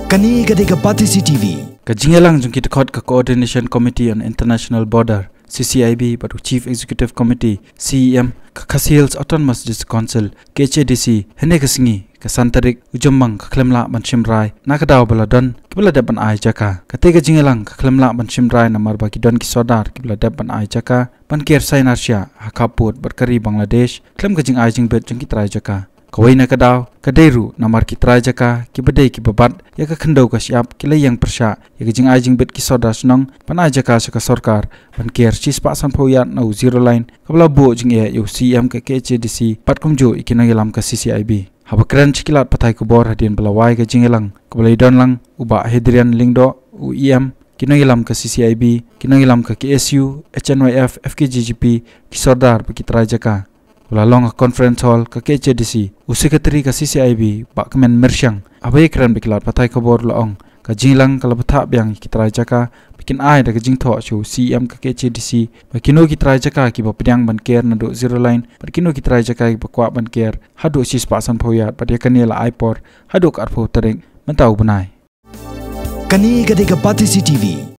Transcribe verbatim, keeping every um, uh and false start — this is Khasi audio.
Kane ka dei ka Batesi T V. Ka jingïalang jong ki dkhot ka Coordination Committee on International Border, C C I B, bad u Chief Executive Committee, C E M, ka Khasi Hills Autonomous District Council, K H A D C, hynne ka sngi, ka san tarik u Jymmang, ka khlem lah ban shim rai na ka daw ba la don kiba la dep ban ai jaka. Kata ka jingïalang ka khlem lah ban shim rai namar ba ki don ki sordar kiba la dep ban ai jaka ban ker sainar shiah ha khappud bad ka ri Bangladesh khlem ka jingai jingbit jong ki trai jaka. Kawei na ka daw ka dei ruh namar ki trai jaka kiba dei kiba bat ïa ka khyndew ka shyiap ki la ïeng pyrshah ïa ka jingai jingbit ki sordar shnong ban ai jaka sha ka sorkar ban ker shispah sanphew yard na u zero line kaba la buh jingeh ïa u C E M ka K H A D C bad kumjuh ïa ki nongïalam ka C C I B. Haba kren sha ki lad pathai khubor hadien ba la wai ka jingïalang kaba la ïadon lang u Bah Hadrian Lyngdoh, u E M, ki nongïalam ka C C I B, ki nongïalam ka K S U, H N Y F, F K J G P, ki sordar bad ki trai jaka, u la long ha Conference Hall ka K H A D C, u Secretary ka C C I B, Bah Kmen Myrshang, haba ïakren bad ki lad pathai khubor u la ong ka jingïalang ka la bthah biang ïa ki trai jaka ba kin ai da ka jingthoh sha u C E M ka K H A D C ba kino ki trai jaka kiba pdiang ban ker naduh zero line bad kino ki trai jaka kiba kwah ban ker haduh shispah sanphew yard bad ïa kane la ai por haduh ka arphew tarik mynta u bnai. Kane ka dei ka Batesi T V.